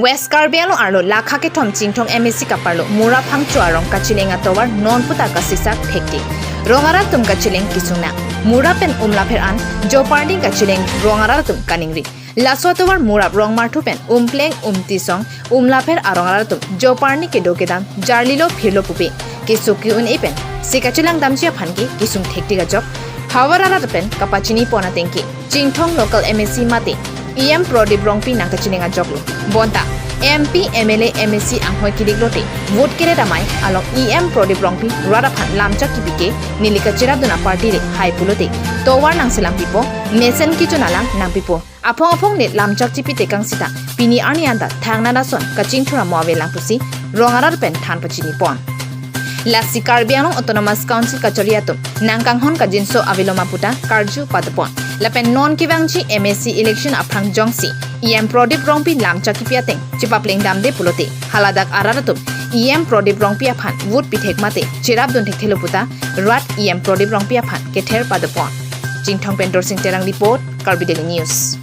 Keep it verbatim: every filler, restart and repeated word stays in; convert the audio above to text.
West Karbi Anglong arlo lakha kethom Chinthong M A C kaparlo Murap Phangcho arong kacheleng atovar non puta kasisak thektik. Rong arat atum kacheleng kesung nang. Murap pen Umlapher an Joparni kacheleng rong arat atum kaningri. Laso atovar Murap Rongmarthu pen Umpleng, Umtisong, Umlapher arong arat atum Joparni kedo kedam jarlilo phirlo pupe keso ke-un-e pen si kachelang damji aphan ke kesung thektik ajok havar arat pen kapachini pon ateng ke Chinthong local M A C mate E M Prodip Rongpi nangkacheleng ajoklo. Bonta M P, M L A, M A C anghoi kilik lote vote kere damai along E M Prodip Rongpi rat aphan lamchak kipi ke neli kacherapdun aparty le hai pulote tovar nangselam pipo, mesen kejun alang nangpipo. Aphong aphong ne lamchak chipi tekang sita pini arni anta thangnat ason kachingthur amo avelang pusi rong arat pen than pachini pon. Lasi Karbi Anglong Autonomous Council kachari atum nangkanghon kangjinso avelo ma puta karju padopon. Lapen non kevangji M A C election aphrang jongsi E M Prodip Rongpi lamchak kipi ateng chepapleng damde pulote haladak arat atum E M Prodip Rongpi aphan vote pithek mate cherapdun thekthelo puta rat E M Prodip Rongpi aphan kether padopon. Chinthong pen Dorsing Terang report, Karbi Daily News.